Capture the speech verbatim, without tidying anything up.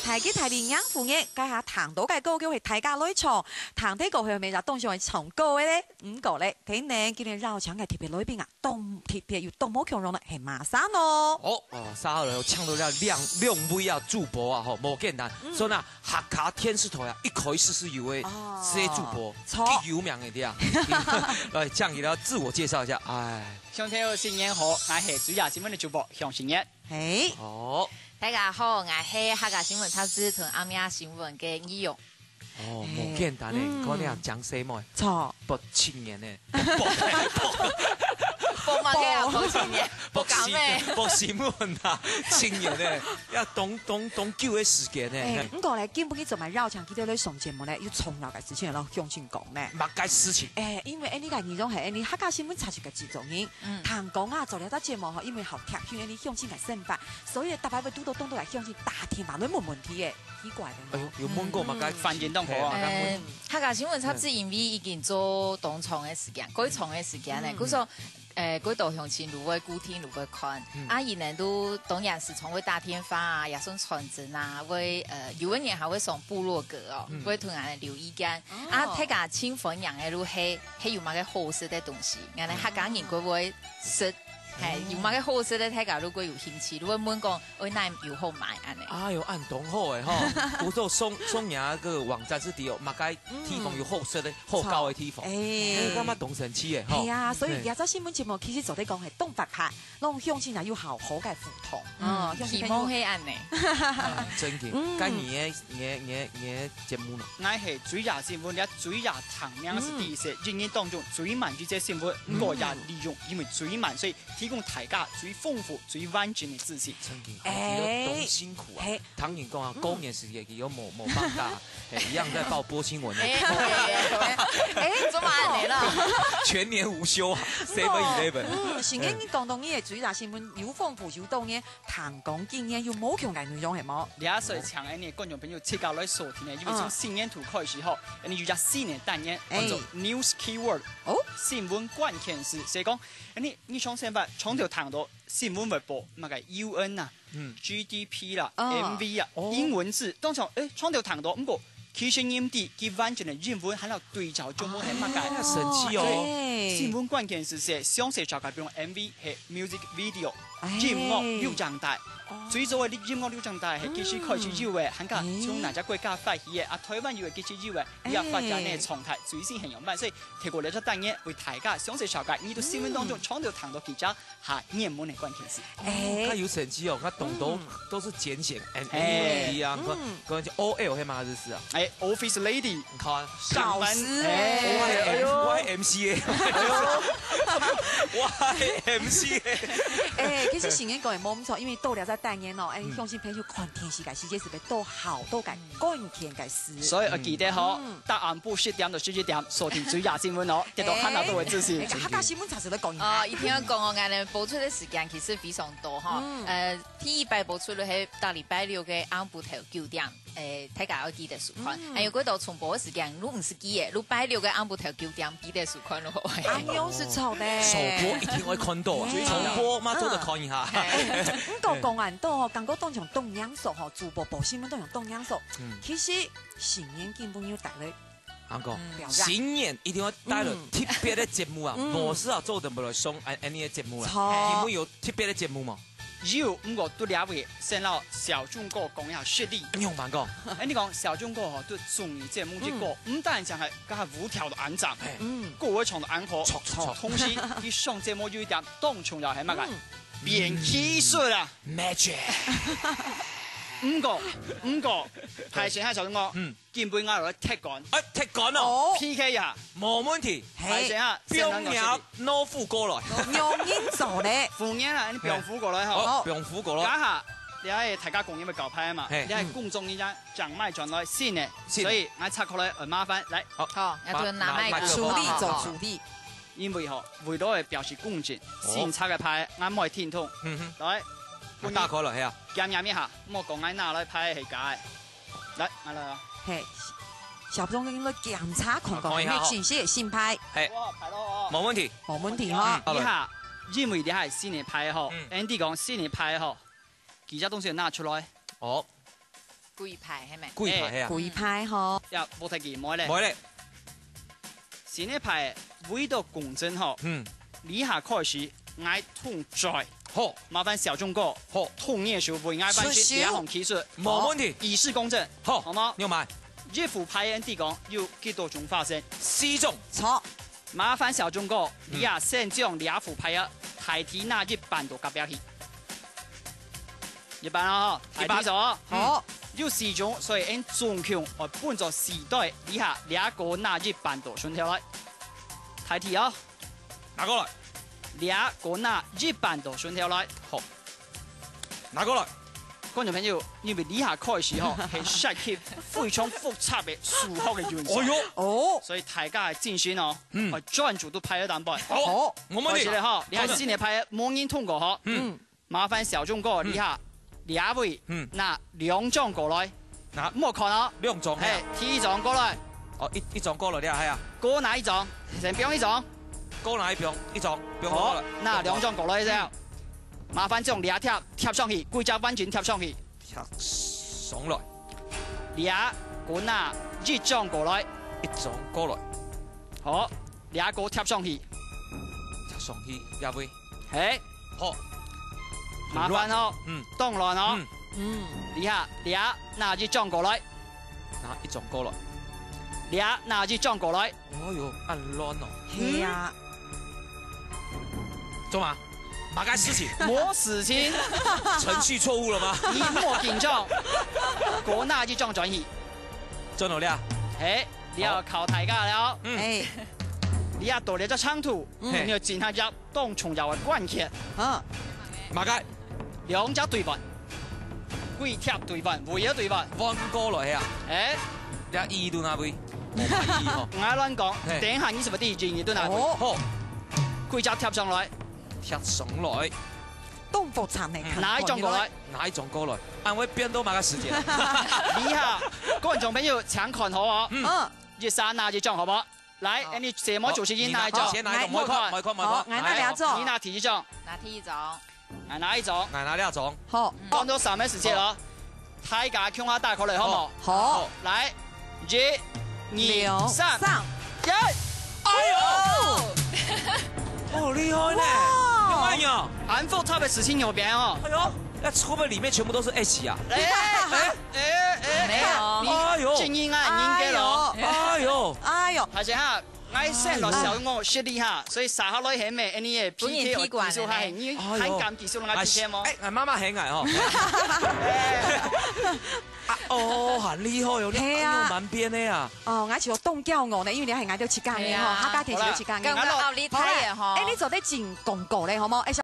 大吉大利迎虎年，該下聽到个歌曲係大家來唱，聽到歌曲係毋係當想愛唱歌个咧？毋過咧，今年今年邀請个特別來賓啊，當特別又當無共樣呢，係麼儕哦？哦，哦，三號人搶到這兩，兩位啊，主播啊，吼，無簡單。嗯。所以呢，客家電視台啊，一開始係有个哦，細主播，著。極有名个這樣。來，請佢來自我介紹一下，哎。 鄉親朋友，新年好，𠊎係追亞新聞个主播向新年。嘿。好。大家好，𠊎係客家新聞雜誌同阿明新聞个義勇。哦，嘿。無簡單呢，嗯。你看你講細妹，著。播青年呢，播，播，播麼个啊？播青年，播新，播新聞啊，青年呢，愛當，當，當久个時間呢。哎，嘿。毋過咧，今晡日做麼邀請佢兜來上節目咧，有重要个事情愛摎鄉親講呢。麼个事情？哎，因為𠊎俚个義勇係𠊎俚客家新聞雜誌个製作人， 嗯。聽講啊，做這隻節目吼，因為好貼近𠊎俚鄉親个生活，所以逐擺會堵到當多个鄉親打電話來問問題个，奇怪个吼。哎喲，有問過麼个？嗯。反應當好啊。哎，客家新聞雜誌因為已經做當長个時間，嗯。幾長个時間呢，嗯。故所，哎，幾多鄉親就會固定就會看。嗯。啊，佢兜當然時常會打電話啊，也算傳真啊，會，呃，有个人還會上部落格哦，嗯。會同𠊎留意見。哦。啊，大家盡歡迎个就係 係有麼个好食个東西，𠊎等客家人會毋會食？哦。嘿，有麼个好食个，大家如果有興趣，就會問講，哦，哪有好買恁呢？哎喲，恁當好誒吼！有時候送，送你个網站係知哦，麼个地方有好食个、嗯。好搞个地方。著。哎。哎，感覺當神奇誒吼。係啊，所以這隻新聞節目其實做得講係當活潑， 摎鄉親也有好好个互動。嗯，哦，鄉親朋友。希望係恁呢。啊，真个。嗯。該你个，你个，你个，你个節目呢？𠊎係追亞新聞，這追亞聽名係第一隻，嗯。一日當中追滿幾隻新聞，嗯。毋過也利用因為追滿，所以提供大家最豐富、最完整个資訊。真个，哎。哎喲，當辛苦啊。嘿。聽人講啊，嗯。過年時節佢又無，無放假。 哎，一樣在報播新聞呢。哎，哎，哎，哎，做麼个恁呢啦？全年無休啊，Seven Eleven。嗯，新年你講到你个追亞新聞有豐富有多元，聽講今年有無共个內容係無？這所以請𠊎等觀眾朋友自家來鎖定呢，因為從新年度開始吼，𠊎等有隻新个單元，哎。叫做News Keyword，哦。新聞關鍵詞。所以講，𠊎等日常生活常常聽到新聞會報麼个U N啊， 嗯。G D P啦，哦。M V啊，哦。英文字，當場，誒，常常聽到，毋過其實你毋知，佢完整个英文還有對照中文係麼个。啊，神奇哦。所以，哎。新聞關鍵詞係詳細紹介，比如M V係music video，哎。音樂錄像帶。哦。最早个音樂錄像帶係幾時開始有个，嗯。還有從哪隻國家發起个，啊，台灣有个幾時有个，哎。這發展个狀態最新係仰般，所以透過這隻單元為大家詳細紹介，你在新聞當中常常聽到幾隻 哈，熱門个關鍵詞。哎。哦，較有成績哦，較懂得，嗯。都是簡寫，哎，哎。一樣，嗯。可能就O L係嗎？還是啊？哎，office lady。你看，上班，教師哎。哎，哎喲。Y M C A。哎喲。Y M C A。哎，其實新年講个無毋著，因為到了這單元哦，哎，嗯。鄉親朋友看電視个時間係會多好多个關鍵个詞。所以要記得吼，嗯。 逐暗晡十點到十一點，鎖定追亞新聞哦，得到還較多个資訊。哎，哎，客家新聞雜誌來講一下。哦，一定愛講哦，𠊎等播出个時間其實非常多哈。嗯。呃，第一擺播出个係逐禮拜六个暗晡頭九點，哎，大家愛記得收看。嗯。還有幾多重播个時間，你毋使記得，你拜六个暗晡頭九點記得收看咯。恁樣係著个。首播一定愛看到啊，哎。重播嘛做得看一下。哎。毋過講恁多吼，感覺當像當嚴肅吼，主播報新聞當像當嚴肅。嗯。其實新年根本有帶來 阿哥，嗯。表揚。新年一定愛帶來特別个節目啊，嗯。嗯。無事啊，做得無來上恁，恁呢个節目啦。著。你們有特別个節目無？有，毋過在這位先摎小鍾哥講一下實例。仰般講？哎，你講小鍾哥吼，對綜藝節目這個，嗯。毋單淨係該下舞跳到恁靚，嘿。嗯。歌會唱到恁好，著，著，著。同時，佢上節目有一點當重要係麼个？嗯。變技術啊。Magic。毋過，毋過，敗勢哈，小鍾哥。嗯。 今晡𠊎來踢館。哎，踢館哦。哦。P K一下。無問題。嘿。敗勢哈，先生講實力。放若老虎過來。仰般做咧？放若啦，你放虎過來吼。哦，放虎過來。這下，這下大家公演愛搞歹嘛，嘿。這下工作人員正買轉來新个，新个。所以𠊎插過來，呃，麻煩，來。好。好，要做拿麥克風。拿，拿麥克風。處理，做處理。因為吼，為了愛表示公正，哦。新插个牌，𠊎毋會停動。嗯哼。來，啊，打開了，係啊。檢驗一下，莫講𠊎拿來牌係假个。 來，來，來，來。嘿，小鍾哥應該檢查看看，啊，看一下吼。你信息个新牌。嘿。哇，牌咯哦。無問題。無問題哈。嗯，好了。這下，因為這下係新个牌吼，嗯。Andy講新个牌吼，其他東西拿出來。哦。鬼牌係無？鬼牌係啊。鬼牌吼。呀，無太記，無咧。無咧。新个牌為到公正吼，嗯。這下開始，𠊎動嘴。好。麻煩小鍾哥，好。動你个手，為𠊎完成這項技術。出手。無問題。以示公正，好，好無？你有買？一副牌个底講有幾多種花生？四種。錯。 麻煩小鍾哥，嗯。你啊，先將這副牌啊，大體拿一半到隔壁去。一半哦，大體數哦。一半。好。有四種，所以𫣆總共愛分做四袋，這下這個拿一半到脣頭來。大體哦。拿過來。這個拿一半到脣頭來。好。 拿過來。觀眾朋友，因為這下開始吼，係涉及非常複雜个數學个運算。哦喲。哦。所以大家愛靜心哦，嗯。愛專注到牌个頂背。好，好。無問題。開始了吼，你看新个牌無人動過吼。嗯。麻煩小鍾哥，嗯。這下，這位，嗯。拿兩張過來。拿。莫看哦。兩張，嘿，嘿啊。第一張過來。哦，一，一張過來了，嘿啊。過拿一張，先放一張。過拿一張，一張，放過來。好，拿兩張過來了。嗯。 麻煩將這貼貼上去，歸隻完整貼上去。貼上來。這，過拿一張過來。一張過來。好，這個貼上去。貼上去，這位。嘿。好。麻煩哦。嗯。當然哦。嗯。嗯。這下，這，拿一張過來。拿一張過來。這，拿一張過來。 哦喲，恁亂哦。係啊。做麼？麼个事情？無事情。程序錯誤了嗎？你莫緊張。過拿一張轉去。轉了了。嘿，你愛考大家了。嗯。哎。你也到了這長途，嗯。你要緊下一 當重要个關鍵。啊。麼个？兩隻對半。歸貼對半，唯一對半。彎過來啊。哎。這意義在哪位？無意義吼。𠊎亂講，嘿。等一下你係毋係知意義在哪位？哦。好。歸隻貼上來。貼上來。當複雜呢，嗯。拿一張過來。拿一張過來。恁會變到麼个時間？這下，觀眾朋友請看好哦。嗯。嗯。一儕拿一張，好無？ 來，好。𫣆俚節目主持人拿一張。好，你拿一張。先拿一張，好，莫看，莫看，莫看。好，𠊎拿兩張。你拿第一張。拿第一張。𠊎拿一張。𠊎拿兩張。好。講到三个時節哦。好。大家共下打開來，好無？好。好。來，一、二、兩、三。三。耶！哎喲！哦！哦，厲害呢！哇！厲害呢！恁複雜个事情有變哦。哎喲，那會不會裡面全部都是H啊？哎，哎，哎，哎，沒有。你，哎喲。建議𠊎應該咯。哎喲。哎喲。哎喲。而且哈， 𠊎先來小鍾哥失禮哈，所以接下來係毋係，恁呢个P K个技術還係你，哎喲。還敢技術人家P K無？哎，哎，媽媽很矮哦。啊，哦，很厲害哦，你，係啊。哎喲，蠻邊的啊。哦，𠊎就當驕傲呢，因為你還𠊎兜自家个吼，係啊。客家電視都自家个。好啦，剛剛奧利泰耶吼。好啦，哎，你做得進廣告咧，好無？哎，